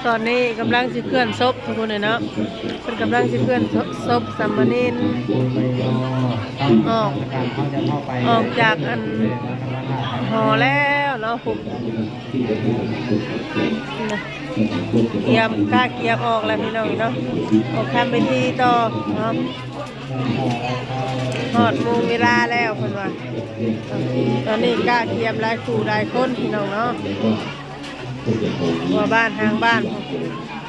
ຕອນນີ້ກຳລັງຊິເຄື່ອນສົບທຸກຄົນເລີຍເນາະ ເພິ່ນກຳລັງຊິເຄື່ອນສົບສາມະເນນອອກ ອອກຈາກອັນຫໍແລ້ວເນາະ ກຽມ ກະກຽມອອກແລ້ວພີ່ນ້ອງເນາະ ອອກທຳພິທີຕໍ່ເນາະ ຮອດໂມງເວລາແລ້ວເພິ່ນວ່າ ຕອນນີ້ກະກຽມຫຼາຍຄູ່ຫຼາຍຄົນພີ່ນ້ອງເນາະ ທົ່ວບ້ານທາງບ້ານ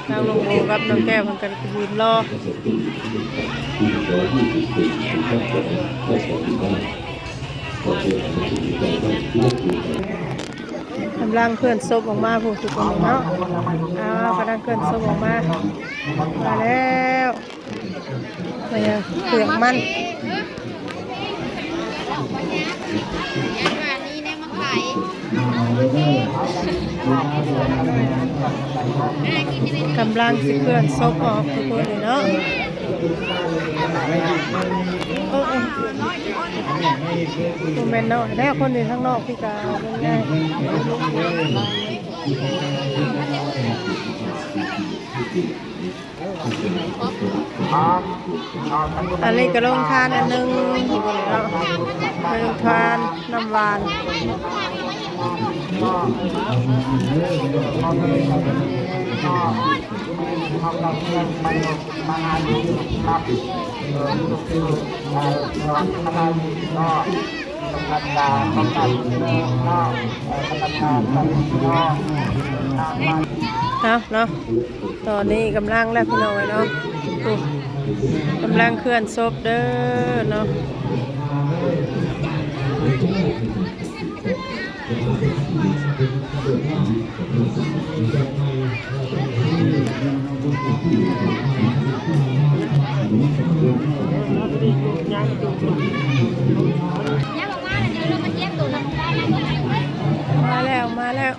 ທາງນ້ອງໂບກັບນ້ອງແກ້ວເພິ່ນກໍຢືນລໍ ກຳລັງເຄື່ອນສົບອອກມາພຸ້ນທຸກຄົນເນາະ ອ້າວ ກຳລັງເຄື່ອນສົບອອກມາ ມາແລ້ວ ມາເຄື່ອນມັນ ກຳລັງຊິເຄື່ອນສົບອອກທຸກຄົນເລີຍເນາະ ໂອ້ ໂອ້ ບໍ່ແມ່ນນ້ອຍແລ້ວ ຄົນຢູ່ທາງນອກ ທີ່ກະເບິ່ງໄດ້ ອັນນີ້ກະໂຮງທານອັນໜຶ່ງເນາະ ໂຮງທານນ້ຳຫວານ ເອົາເນາະ ຕອນນີ້ກຳລັງແລ້ວພີ່ນ້ອງເອີຍເນາະ ໂອ້ ກຳລັງເຄື່ອນສົບເດີເນາະ ມາແລ້ວ ມາແລ້ວ.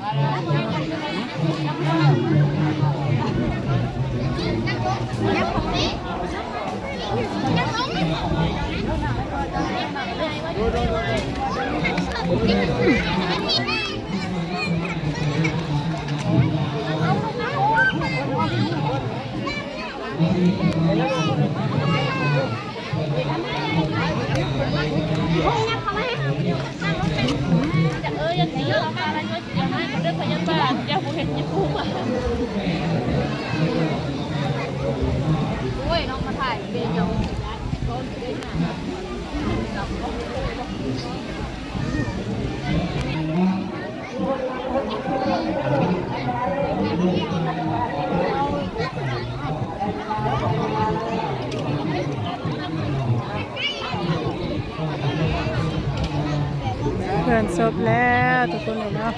ເຄື່ອນສົບແລ້ວທຸກຄົນເອີຍເນາະ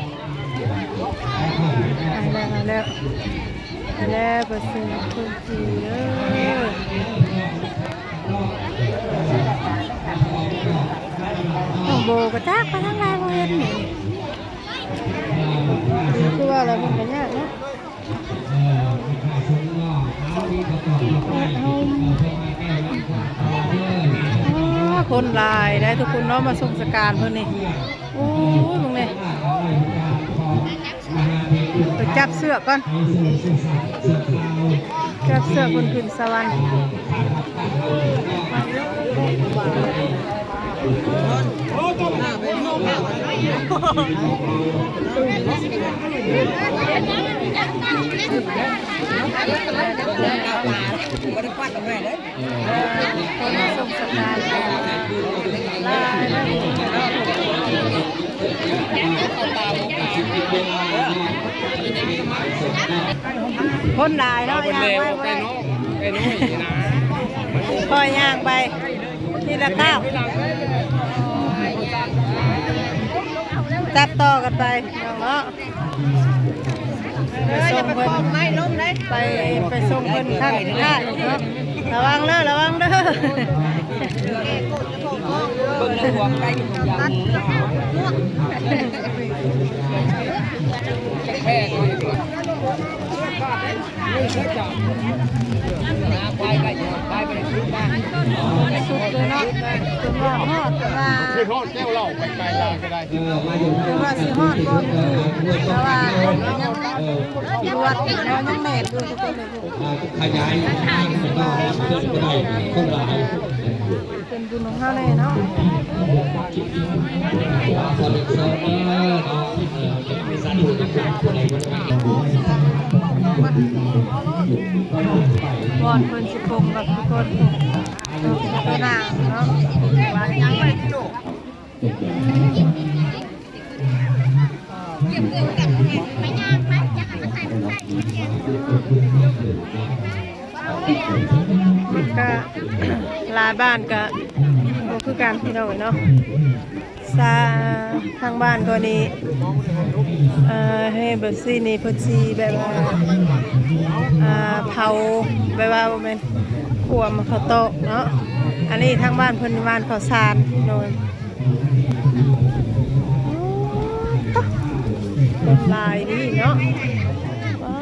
ເອົາແລ້ວ ເອົາແລ້ວ ເອົາແລ້ວ ປະເສີດຄົນດີເດີ ນ້ອງໂບກະຈັກໄປທາງໃດບໍ່ເຫັນນີ້ ຄືວ່າລະເພິ່ນກະຍາກເນາະ. ຄົນຫຼາຍໄດ໋ທຸກຄົນເນາະ ມາສົ່ງສະການເພິ່ນນີ້ ໂອ້ຍ ເບິ່ງແດ່ ໄປຈັບເຊືອກກ່ອນ ຈັບເຊືອກເພິ່ນຂຶ້ນສະຫວັນ. ຄົນຫຼາຍເນາະ ຍ່າງໄປບໍ່ໄດ້ ໄກ່ນ້ອຍນະ ຄ່ອຍຍ່າງໄປທີລະກ້າວ ຈັບຕໍ່ກັນໄປເນາະ ໄປສົ່ງເພິ່ນ ໄປ ໄປສົ່ງເພິ່ນຄັ້ງສຸດທ້າຍເນາະ ລະວັງເດີ ລະວັງເດີ. ແພງ ສຸດເລີຍເນາະ ຈົນວ່າຮອດ ຈົນວ່າ ຄືຮອດແກ້ວເຫຼົ້າໄປໄກລາກໍໄດ້ ເອີ ມາຢູ່ ຄືວ່າຊິຮອດບໍ່ ແຕ່ວ່າຍັງ ເອີ ຕຳຫຼວດເນາະ ຍັງແໜ້ນຢູ່ ອ່າ ຂະຫຍາຍທາງໄປຕໍ່ເພິ່ນກໍໄດ້ ຄົນຫຼາຍ ເປັນບຸນຂອງເຮົາແດ່ເນາະ ຂໍເຊີນເດີເນາະ ເອີ ມີສາທຸກັບຜູ້ໃດບໍ່ໄດ້ມາ ບ່ອນເພິ່ນຊິປົງກັບທຸກຄົນ ເນາະ ກະຫຼາຍບ້ານກະບໍ່ຄືກັນພີ່ນ້ອງເອີຍເນາະ ຊາ ທາງບ້ານກໍນີ້ ເອີ ເຮັດແບບຊີ້ນີ້ ເພິ່ນຊິແບບວ່າ ເອີ ເຜົາ ແບບວ່າບໍ່ແມ່ນ ຂວມເຂົ້າຕອກເນາະ ອັນນີ້ທາງບ້ານເພິ່ນຫວ່ານເຂົ້າສານ ໂດຍ ຄົນຫຼາຍດີເນາະ ວ້າ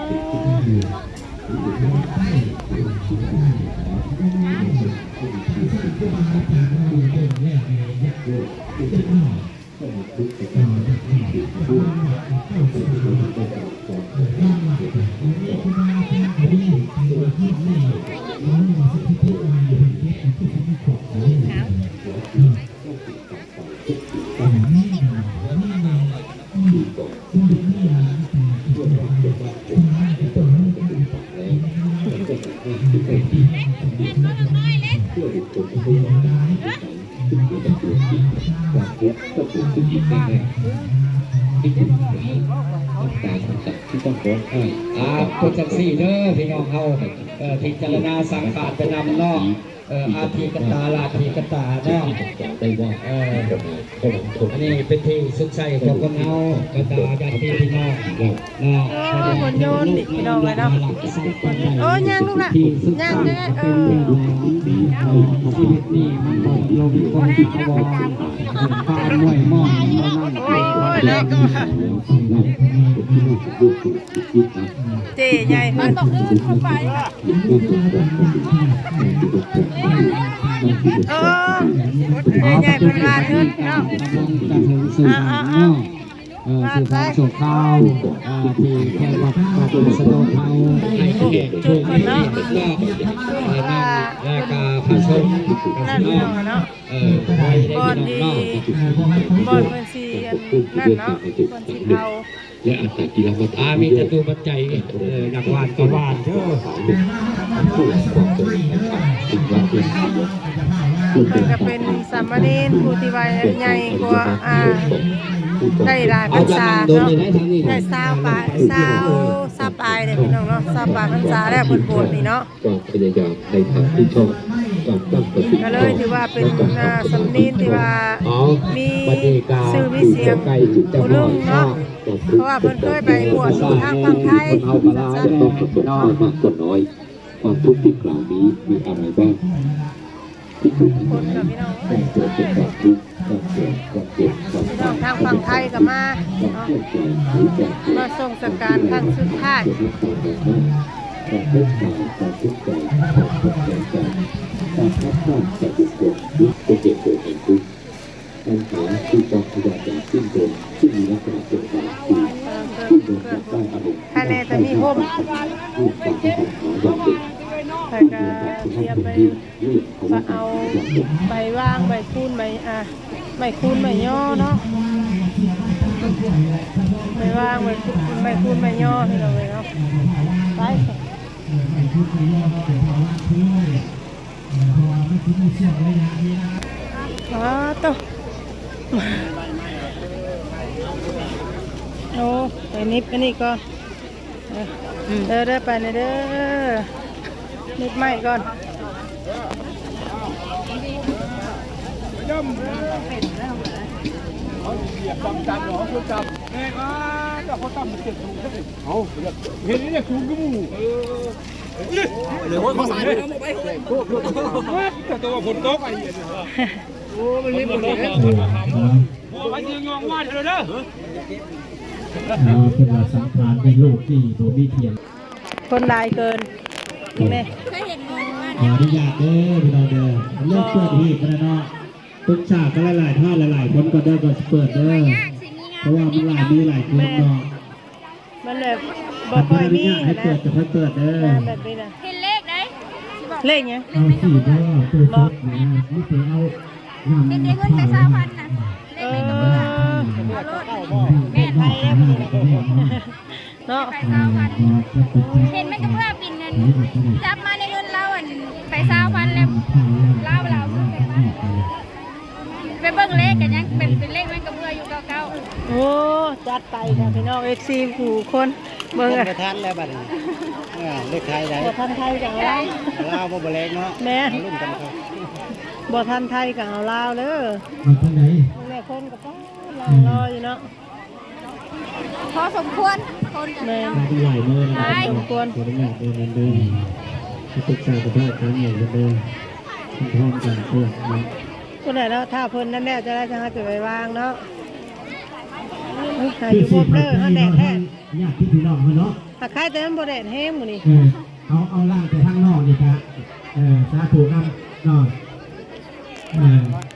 ອ່າ ເປັນຈັ່ງຊີ້ເດີພີ່ນ້ອງເຮົາ ເອີ ພິຈາລະນາສັງຂານໄປນຳເນາະ ເອີ ອາທິກະຕາ ລາທິກະຕາເນາະ ເອີ ອັນນີ້ເປັນທີ່ສຸດໃສຂອງຄົນເຮົາ ບັນດາຍາດຕິພີ່ນ້ອງເນາະ ເອີ ຄົນໂຍນອີກພີ່ນ້ອງເອີຍເນາະ ໂອ້ ຍ່າງລູກຫຼະ ຍ່າງແດ່ ເອີ ຊີວິດນີ້ມັນບໍ່ລົງຄົງຖາວອນ ປານຫ້ວຍມ່ອນ ໂອ້ຍ ເນາະ ເຈ້ໃຫຍ່ເພິ່ນ ເອີ ເຈ້ໃຫຍ່ເພິ່ນວ່າເທິດເນາະ ກຳລັງຈະເຂົ້າສູ່ງານເນາະ ເອີ ສູ່ງານໂຊຄາວ ເອີ ທີ່ແຂກວັດ ວັດສະໂນເຮົາ ໃຫ້ແຂກຜູ້ມີເກີດເນາະ ແລ້ວກໍພະສົງ ນັ້ນເນາະ ເອີ ບ່ອນທີ່ ບ່ອນເພິ່ນຊິອັນນັ້ນເນາະ ເພິ່ນຊິເຜົາ ແລະ ອາ ມີຈະຕູປັດໄຈ ເອີ ນັກຫວ່ານກໍຫວ່ານເດີ ເພິ່ນກໍເປັນສາມະເນນຜູ້ທີ່ວ່າໃຫຍ່ກວ່າ ອ່າ ໄດ້ຫຼາຍພັນສາເນາະ ໄດ້ຊາວປາຍ ຊາວ ຊາວປາຍເດ້ພີ່ນ້ອງເນາະ ຊາວປາຍພັນສາແລ້ວເພິ່ນບວດນີ້ເນາະ ຄວາມພະຍາຍາມໃນທາງທີ່ຊອບ ການຕັ້ງສະຕິ ກໍເລີຍຖືວ່າເປັນ ອ່າ ສາມະເນນທີ່ວ່າມີຊື່ມີສຽງຜູ້ໜຶ່ງເນາະ ເພາະວ່າເພິ່ນເຄີຍໄປບວດຢູ່ທາງຝັ່ງໄທ ຄົນເຮົາກໍຫຼາຍເນາະ ມາກສ່ວນນ້ອຍ ຄວາມທຸກທີ່ກ່າວນີ້ມີອະໄລບ້າງ? ທຸກຄົນກໍພີ່ນ້ອງເອີຍ ເກີດຈາກຄວາມທຸກ ຄວາມແກ່ ຄວາມເຈັບ ຄວາມຕາຍ ພີ່ນ້ອງທາງຝັ່ງໄທກໍມາເນາະ ມາສົ່ງສະການຄັ້ງສຸດທ້າຍ ຄວາມເຈັບ ຄວາມຕາຍ ຄວາມທຸກໃຈ ຄວາມທຸກໃຈ ການພັດພາກຈາກບຸກຄົນ ຫຼື ຕົນເອງໂດຍເປັນທຸກ ບັນຫາຄືການພະຍາຍາມສິ້ນເດືອນ ຊຶ່ງມີລັກສະນະເປັນບາງຄື ສິ້ນເດືອນຈະໄດ້ອາລົມ ພາຍໃນແຕ່ມີຮົ່ມ ເລື່ອງການບັນຫາຢ່າງເດັດ ໄປກະຕຽມໄປ ເອົາໃບຫວ່າງ ໃບຄູນ ໃບ ອ່າ ໄມ້ຄູນໄມ້ຍໍເນາະ ໄມ້ຫວ່າງ ໄມ້ຄູນ ໄມ້ຄູນໄມ້ຍໍ ພີ່ນ້ອງເອີຍເນາະ ໄປ ອໍ ໂຕ ໂອ້ ໄປນິບອັນນີ້ກ່ອນ. ເດີ ເດີ ໄປແດ່ເດີ ນິບໄມ້ກ່ອນ ເຫັນນີ້ສູງຄືໝູ່ ເອີ ເລີຍໂຫດມາໃສ່ ແຕ່ວ່າຝົນຕົກ ໂອ້ ມັນມີບຸນ ເອີ ເອີ ເພິ່ນວ່າສັງຂານໃນໂລກນີ້ບໍ່ມີທ່ຽງ. ຄົນຫຼາຍເກີນ ນີ້ແມ່ ຂໍອະນຸຍາດເດີພີ່ນ້ອງເດີ ເລີ່ມເປີດຮີດແລ້ວເນາະ. ປຶກສາກັນຫຼາຍໆທ່ານ ຫຼາຍໆຄົນກ່ອນເດີ ກ່ອນຊິເປີດເດີ ເພາະວ່າມັນຫຼາຍມືຫຼາຍຄົນເນາະ. ມັນແບບບໍ່ຄ່ອຍມີ ໃຫ້ເປີດຈະຄ່ອຍເປີດເດີ ແບບນີ້ນະ. ເຫັນເລກໃດ ເລກຫຍັງ? ເອົາສີ່ບໍ່ ເປີດສົດນີ້ນະ ມີແຕ່ເອົາ ເຫັນໄດ້ເງິນໄປຊາວພັນນະ. ເອີ ເລກໃດກໍບໍ່ເອົາ ເອົາໂລດ ແມ່ນໄປແລ້ວ ເນາະ ໄປຊາວພັນ. ເຫັນແມ່ນກະເບື້ອບິນນັ້ນ ຈັບມາໃນເງິນລາວ ອັນ ໄປຊາວພັນແລ້ວ ລາວ ລາວ ໄປເບິ່ງເລກກະຍັງເປັນ ເປັນເລກແມ່ນກະເບື້ອຢູ່ເກົ່າໆ. ໂອ້ ຈັດໄປຈ້ະພີ່ນ້ອງ ເອັຟຊີ ຜູ້ຄົນເບິ່ງ ບໍ່ທັນແລ້ວບັດນີ້. ເອີ ເລກໄທໃດ ບໍ່ທັນໄທກະເອົາລາວ ລາວບໍ່ ບໍ່ແລກເນາະ. ແມ່ນ ລຸ້ນກັນເຂົາ ບໍ່ທັນໄທກະເອົາລາວເດີ. ເອົາຈັ່ງໃດ ແມ່ຄົນກະປ້າ ລໍຢູ່ເນາະ. ພໍສົມຄວນຄົນກັນເນາະ ມາເປັນຫຼາຍມື້ແລ້ວ ຫຼາຍສົມຄວນ ຂໍອະນຸຍາດເດີ ເດີ ປຶກສາກັບທາງໃຫຍ່ເພິ່ນເດີ ເພິ່ນພ້ອມກັນເພິ່ນເນາະ. ຜູ້ໃດເນາະ ຖ້າເພິ່ນນັ້ນແລ້ວຈະໄດ້ ຈັ່ງເຮົາຈະໄປວາງເນາະ. ຫາຢູ່ພວກເດີ ຮ້ອນແດດແທ້ ຍາດພີ່ນ້ອງເຮົາເນາະ. ຫາກໄຄແຕ່ມັນບໍ່ແດດແຮງມື້ນີ້ ເອີ ເອົາ ເອົາລ້າງແຕ່ທາງນອກນີ້ກະ ເອີ ສາທຸນຳເນາະ. ເອີ